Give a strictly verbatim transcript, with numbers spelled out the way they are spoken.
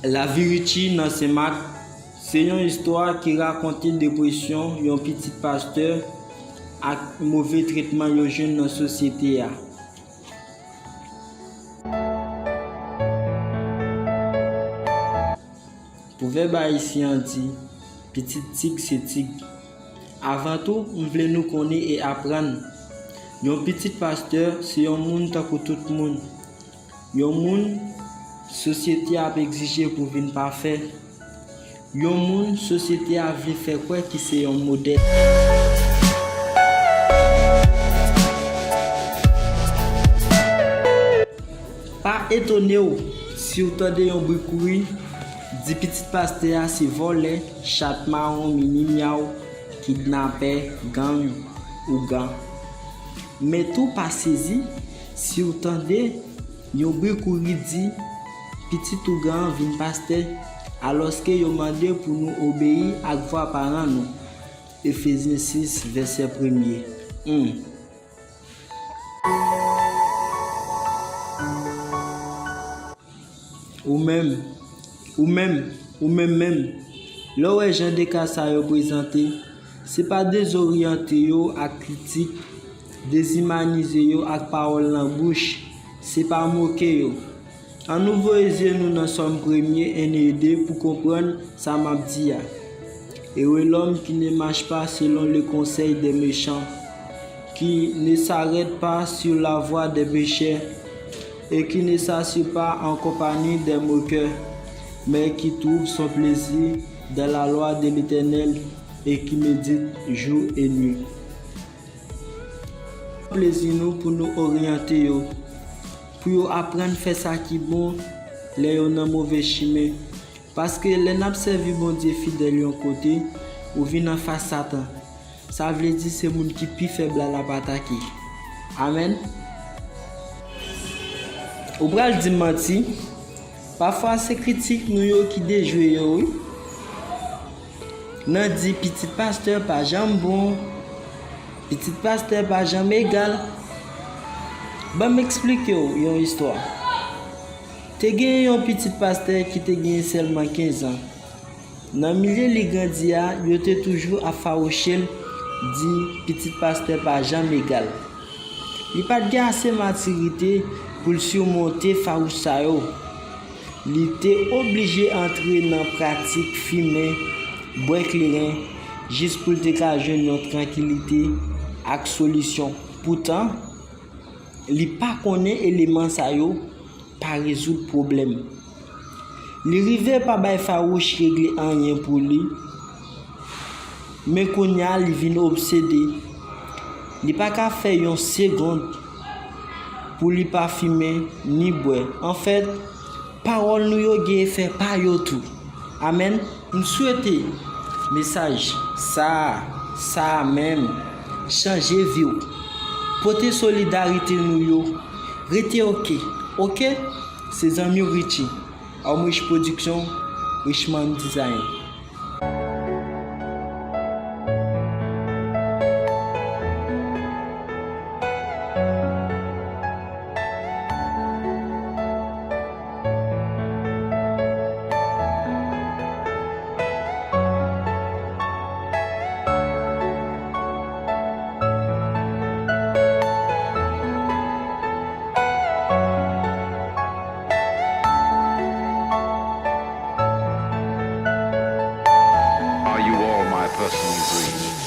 Lavi Richie nan Senmak se yon istwa ki rakonte depresyon yon pitit pastè ak move tretman yo jwenn nan sosyete a. Pwovèb ayisyen an di, pitit tig se tig. Avan tou, m vle nou konnen e aprann, yon pitit pastè se yon moun tankou tout moun. Yon moun sosyete a ap egzije pou vin pafè. Yon moun sosyete a vle fè kwè ki se yon modèl. Pa etone w si w tande yon bri kouri, di pitit pastè a se vòlè, chat mawon, mini myaw, kidnapè, gang, ougan. Men tou pa sezi si w tande yon bri kouri di pitit ougan an vin pastè, alòske yo mande pou nou obeyi ak vwa paran nou. Efezyen sis, vèsè premye. Humm. Ou menm, ou menm, ou menm menm, lè w wè jan de ka sa yo prezante, se pa dezoryante yo ak kritik, dezimanize yo ak pawòl nan bouch, se pa moke yo. Ann nou voye zye nou nan Sòm premye, en e de pou konprann sa m ap di a. Heureux l'homme qui ne marche pas selon le conseil des méchants, qui ne s'arrête pas sur la voie des pécheurs, et qui ne s'assied pas en compagnie des moqueurs, mais qui trouve son plaisir dans la loi de l'Éternel et qui médite jour et nuit. Plezi nou pou nou oryante yo, pou yo aprann fè sa ki bon lè yo nan move chimen. Paske lè n ap sèvi Bondye fidèl yon kote, ou vin anfas Satan. Sa vle di se moun ki pi fèb la l ap atake. Amèn. Ou pral di m manti, pafwa se kritik nou yo ki dejwe yo, wi. Nan di pitit pastè pa janm bon, pitit pastè pa janm egal. Ban m eksplike w yon istwa. Te genyen yon pitit pastè ki te genyen sèlman kenz an. Nan milye li grandi a, yo te toujou ap fawouche l, di pitit pastè pa janm egal. Li pa t gen ase matirite pou l simonte fawouch sa yo. Li te oblije antre nan pratik fimen, bwè kleren, jis pou l te ka jwenn yon trankilite ak solisyon. Poutan, li pa konnen eleman sa yo pa rezoud pwoblèm. Li rive pa bay fawouch regle anyen pou li, men kounye a li vin obsede. Li pa ka fè yon segond pou li pa fimen ni bwè. Anfèt, pawòl nou yo gen efè pa yo tou. Amèn. M swete mesaj sa a, sa a menm, chanje vi w. Pote solidarite nou yo. Rete oke, oke? Se zanmi w Richie. Omrich Production, Richman Design. Are you all my personal dreams?